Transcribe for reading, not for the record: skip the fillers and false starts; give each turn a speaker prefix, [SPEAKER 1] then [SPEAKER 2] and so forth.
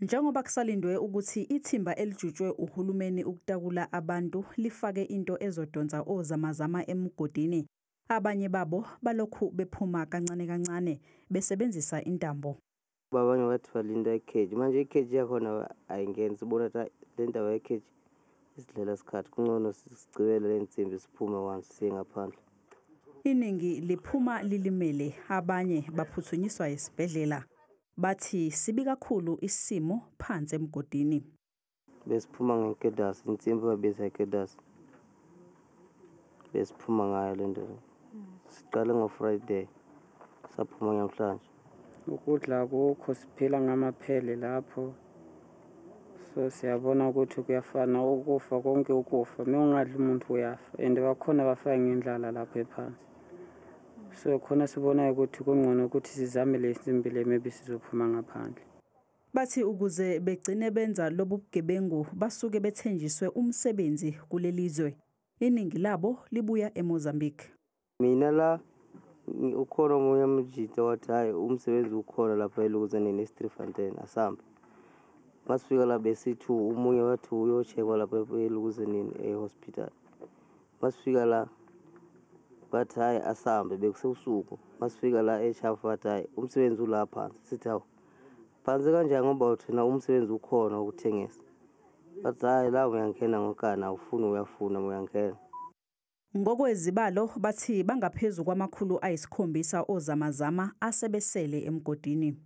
[SPEAKER 1] Njengoba kusalindwe ukuthi ithimba elijutshwe uhulumeni ukutakula abantu lifake into ezodonsa ozamazama emgodini, abanye babo balokhu bephuma kancane kancane besebenzisa intambo.
[SPEAKER 2] Abanye bathi balinda ikheji, manje ikheji yakhona ayingeni. Sibona ukuthi le ndaba yekheji isidlela isikhathi, kungcono sigcibele le nsimbi siphume once siye ngaphandle.
[SPEAKER 1] Iningi liphuma lilimele, abanye baphuthunyiswa esibhedlela. Bathi sibi kakhulu isimo phansi emgodini.
[SPEAKER 2] Besiphuma ngekedasi, insimbi babiza ikedasi, besiphuma ngayo le nto. Siqale ngo-Friday, saphuma namhlanje.
[SPEAKER 3] Ukudla akukho, siphila ngamaphele lapho. So siyabona ukuthi kuyafana ukufa, konke ukufa. Uma ungadli umuntu uyafa, and bakhona bafa ngendlala lapho ephansi. So khona sibonayo ukuthi kungcono ukuthi sizame le nsimbi le, maybe sizophuma ngaphandle.
[SPEAKER 1] Bathi ukuze begcine benza lobu bugebengu basuke bethenjiswe umsebenzi kuleli zwe. Iningi labo libuya eMozambique.
[SPEAKER 2] Mina la ukhona omunye umjita wathi hhayi, umsebenzi ukhona lapha elokuzaneni e-Streetfontein, asambe. Masifika la besithi omunye wathi uyo-check-wa lapha elokuzaneni e-hospital. Masifika la bathi hhayi, asambe, bekusebusuku. Masifika la e-shaft bathi hhayi, umsebenzi ula phansi. Sithi hawu, phansi kanjani ngoba thina umsebenzi ukhona wokuthengisa. Bathi hhayi, la uyangena ngonkani, awufuni uyafuna uyangena.
[SPEAKER 1] Ngokwezibalo bathi bangaphezu kwama-700 ozamazama asebesele emgodini.